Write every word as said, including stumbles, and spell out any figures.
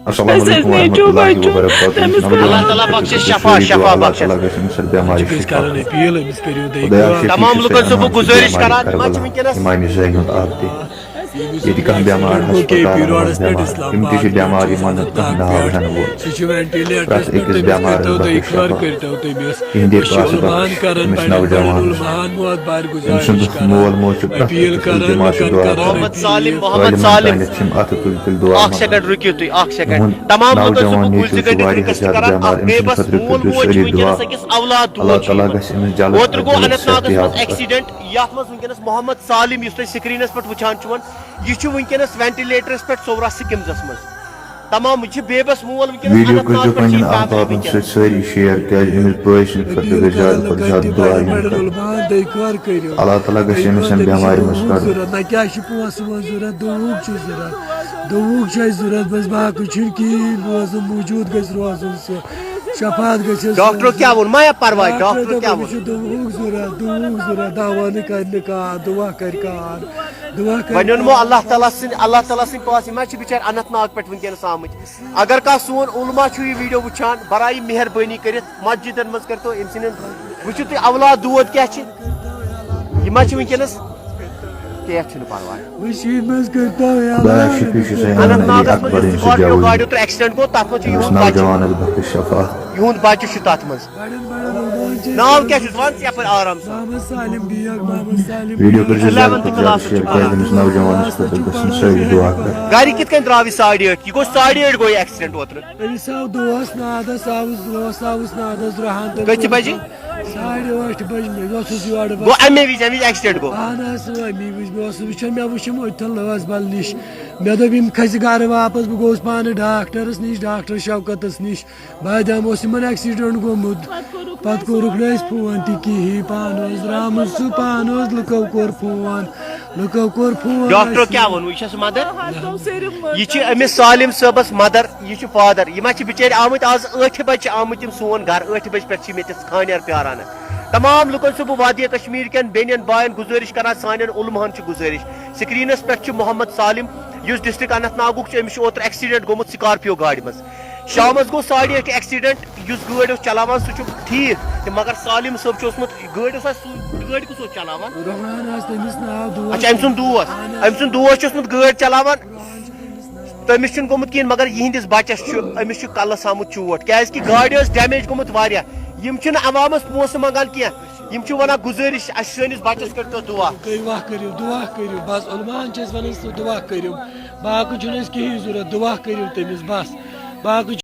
السلام علیکم ورحمۃ اللہ وبرکاتہ۔ تٔمِس کٔرِو اللہ تعالیٰ بخشہِ شفا، شفا بخشہِ۔ اللہ گژھِ أمِس سۭتۍ بٮ۪مارِ شفا۔ أسۍ کران اپیل، أمِس کٔرِو دعا۔ تمام لُکن چھُس بہٕ گُزٲرِش کران، یِم حظ چھِ وٕنکیٚنَس اِمام زینُل عابدین۔ ییٚتہِ کانٛہہ بٮ۪مار، ہسپتالَن منٛز بٮ۪مار، یِم تہِ چھِ بٮ۪مار، یِمَن نہٕ کانٛہہ ناو ہٮ۪نہٕ وول۔ پرٛٮ۪تھ أکِس بٮ۪مارَس بخش شفا۔ تِہِنٛدے پاسہٕ بخش أمِس نوجوان۔ أمۍ سُنٛد مول موج چھُ پرٛٮ۪تھ أکِس التماس دُعا کران۔ محمد سالم، محمد سالم۔ تانٮ۪تھ چھِ یِم اَتھٕ تُلۍ تُلۍ دُعا منٛگان۔ اکھ سیکنڈ رُکِو تُہۍ، اکھ سیکنڈ۔ تِہُنٛد تمام لُکن چھُس نوجوان بہٕ کُلۍ نیٚچوٗ تہِ چھُ کٔرِتھ واریاہ request زیادٕ کران، بٮ۪مار، اکھ أمۍ بے سٕنٛدِ بس خٲطرٕ مول کٔرۍزیو موج چھُ سٲری وٕنکیٚنَس دُعا۔ أکِس اولاد اللہ دود چھُ تعالیٰ یِوان۔ گژھِ أمِس جلد اوترٕ از گوٚو جلد اننت ناگس منٛز صحت عطا۔ Accident، یتھ منٛز وٕنکیٚنَس محمد سالم، یُس تُہۍ screenس پٮ۪ٹھ وٕچھان چھِو، یہِ چھُ وٕنکیٚنَس ventilatorس پٮ۪ٹھ صورہ سِکمزس منٛز۔ تمام، یہِ چھِ بے بس مول وٕنکیٚنَس ویٖڈیو اننت ناگ کٔرۍزیو پٮ۪ٹھ چھِ یہِ پنٛنٮ۪ن family احبابَن وٕنکیٚنَس۔ سۭتۍ سٲری share، کیٛازِ أمِس بٲے سٕنٛدِ خٲطرٕ گژھِ زیادٕ کھۄتہٕ زیادٕ دُعا یِنۍ کرنہٕ۔ اللہ تعالیٰ گژھِ أمِس اَمہِ بٮ۪مارِ منٛز کَڑُن۔ ضوٚرَتھ، نہ کیٛاہ چھِ پونٛسہٕ وۄنۍ ضوٚرَتھ، دُوُک چھُ ضوٚرَتھ، دُوُک چھُ اَسہِ ضوٚرَتھ، بَس باقٕے چھُنہٕ کِہیٖنۍ، روزُن موٗجوٗد گژھِ روزُن سُہ، شفاعت گژھِ اَسہِ ڈاکٹرو روزُن۔ کیٛاہ ووٚن؟ مَیا پَرواے، ڈاکٹرو ڈاکٹرو کیٛاہ دوٚپُن، ووٚن؟ یہِ چھُ دُوُک ضوٚرَتھ، دُوُک ضوٚرَتھ، دَوا نہٕ کَرِ نہٕ کانٛہہ، دُعا کَرِ کانٛہہ، دُعا کَرِ وۄنۍ اوٚنمو کانٛہہ۔ اللہ تعالیٰ سٕنٛدِ، اللہ تعالیٰ سٕنٛدِ پاس، یِم حظ چھِ بِچٲرۍ اننت ناگ پٮ۪ٹھ وٕنکیٚنَس آمٕتۍ۔ اگر کانٛہہ سون علماء چھُ یہِ ویٖڈیو وٕچھان، برایہِ مہربٲنی کٔرِتھ مسجدن منٛز کٔرۍتو أمۍ سٕنٛدٮ۪ن، وٕچھِو تُہۍ اولاد دود کیٛاہ چھِ، یہِ ما چھِ وٕنکیٚنَس، کینٛہہ چھُنہٕ پَرواے۔ وٕچھ یہِ منٛز کٔرۍتو خۄدایا شفیع چھُ سۄ اننت یِوان ناگس منٛز یہِ اکبر یُس أمۍ سٕنٛز Scorpio جوان۔ گاڑِ اوترٕ accident گوٚو، تَتھ منٛز چھُ یُس یِہُنٛد بَچہٕ۔ نوجوان حظ بخش شفا۔ یِہُنٛد بَچہٕ چھُ تَتھ منٛز۔ بَڑٮ۪ن بَڑٮ۪ن عُلماَہَن چھِ ناو کیٛاہ چھُس؟ وَن ژٕ یَپٲرۍ آرام سان۔ محمد سالم بیگ، محمد سالم ویٖڈیو بیگ۔ کٔرۍ زیو زیادٕ کھۄتہٕ زیادٕ share، کیٛازِ أمِس نوجوانَس خٲطرٕ گژھن سٲری دُعا کَرٕنۍ۔ گَرِ کِتھ کٔنۍ درٛاو یہِ ساڑِ ٲٹھِ؟ یہِ گوٚو ساڑِ ٲٹھِ گوٚو یہِ accident اوترٕ۔ أمِس آو دۄہَس نادَس، آوُس، دۄہَس آوُس نادَس رُہان تہٕ کٔژِ بَجہِ؟ ساڑِ ٲٹھِ بَجہِ مےٚ اوسُس یورٕ گوٚو اَمے وِزِ، اَمہِ وِزِ accident گوٚو؟ اَہَن حظ، اَمی وِزِ مےٚ اوسُس وٕچھان، مےٚ وٕچھ یِم أتھٮ۪ن لٲس بَل نِش۔ مےٚ دوٚپ، یِم کھٔسہِ گَرٕ واپَس، بہٕ گوٚوُس پانہٕ ڈاکٹرَس نِش، ڈاکٹر شوکتَس نِش۔ بادام اوس یِمَن accident گوٚمُت۔ پَتہٕ کوٚرُکھ نہٕ اَسہِ phone تہِ کِہیٖنۍ۔ پانہٕ اوس درٛامُت سُہ، پانہٕ اوس لُکو کوٚر phone۔ لُکو کوٚر phone ڈاکٹرو اَسہِ۔ کیٛاہ ووٚنوٕ؟ یہِ چھَس mother؟ یہِ چھِ أمِس سالم صٲبَس mother، یہِ چھِ father۔ یِم حظ چھِ بِچٲرۍ آمٕتۍ آز ٲٹھِ بَجہِ چھِ آمٕتۍ یِم سون گَرٕ، ٲٹھِ بَجہِ پٮ۪ٹھ چھِ یِم ییٚتٮ۪س خانیار پیٛاران۔ تمام لُکَن چھُس بہٕ وادی کشمیٖر کٮ۪ن بیٚنٮ۪ن بایَن گُزٲرِش کران، سانٮ۪ن علماہَن چھِ گُزٲرِش۔ screenس پٮ۪ٹھ چھُ محمد سالم، یُس district اننت ناگُک چھُ، أمِس چھُ اوترٕ accident گوٚمُت Scorpio گاڑِ منٛز۔ شامَس گوٚو ساڑِ ٲٹھِ accident، یُس گٲڑۍ اوس چلاوان سُہ چھُ ٹھیٖک، تہٕ مگر سالم صٲب چھُ اوسمُت، گٲڑۍ اوس اَسہِ سُہ، گٲڑۍ کُس اوس چلاوان؟ رحمان حظ، تٔمِس ناو دوس۔ اچھا، أمۍ سُنٛد دوس، أمۍ سُنٛد دوس چھُ اوسمُت گٲڑۍ چلاوان۔ تٔمِس چھُنہٕ گوٚمُت کِہیٖنۍ، مگر یِہِنٛدِس بَچَس چھُ، أمِس چھُ کَلَس آمُت چوٹ، کیٛازِکہِ گاڑِ ٲس damage گوٚمُت واریاہ۔ یِم چھِنہٕ عوامَس پونٛسہٕ منٛگان کینٛہہ، یِم چھِ وَنان گُزٲرِش، اَسہِ سٲنِس بَچَس کٔرۍتو دُعا۔ تُہۍ دُعا کٔرِو، دُعا کٔرِو، بَس علماہَن چھِ أسۍ وَنان سُہ دُعا کٔرِو، باقٕے چھُنہٕ اَسہِ کِہیٖنۍ ضوٚرَتھ، دُعا کٔرِو تٔمِس بَس، باقٕے